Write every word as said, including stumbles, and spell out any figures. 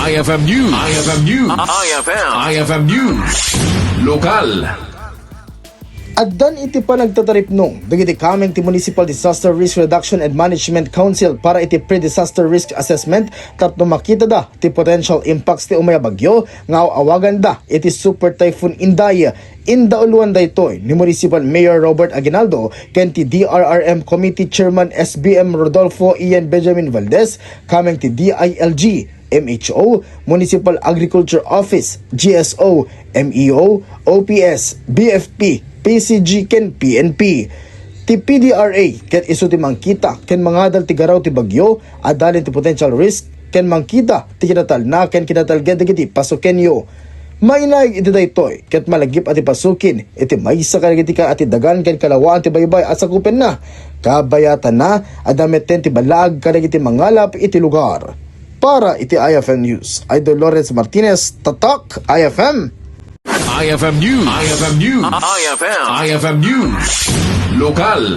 I F M News. I F M News. I F M. I F M News. Lokal. Addan iti panagtataripnong dagiti kameng ti Municipal Disaster Risk Reduction and Management Council para iti pre-disaster risk assessment tapno makitada ti potential impacts ti umay a bagyo nga aw-awaganda iti Super Typhoon Inday. Indauluan daytoy ni Municipal Mayor Robert Aguinaldo ken ti D R R M Committee Chairman S B M Rodolfo Ian Benjamin Valdez, kameng ti D I L G, M H O, Municipal Agriculture Office, G S O, M E O, O P S, B F P, P C G ken P N P. Ti P D R A ket isu ti mangkita ken mangadal ti garaw ti bagyo, adalin ti potential risk ken mangkita ti kinatalna ken kinatalged dagiti pasukenyo. Mainaig iti daytoy ket malagip a ti pasukin iti maysa kadagiti ka-, a ti dagan ken kalawaan ti baybay a sakupenna. Kabayatanna, adda metten ti balag kadagiti mangalap iti lugar. Para iti I F M News, Idol Lawrence Martinez, Tatak I F M. I F M News. I F M News. I F M. I F M News. Lokal.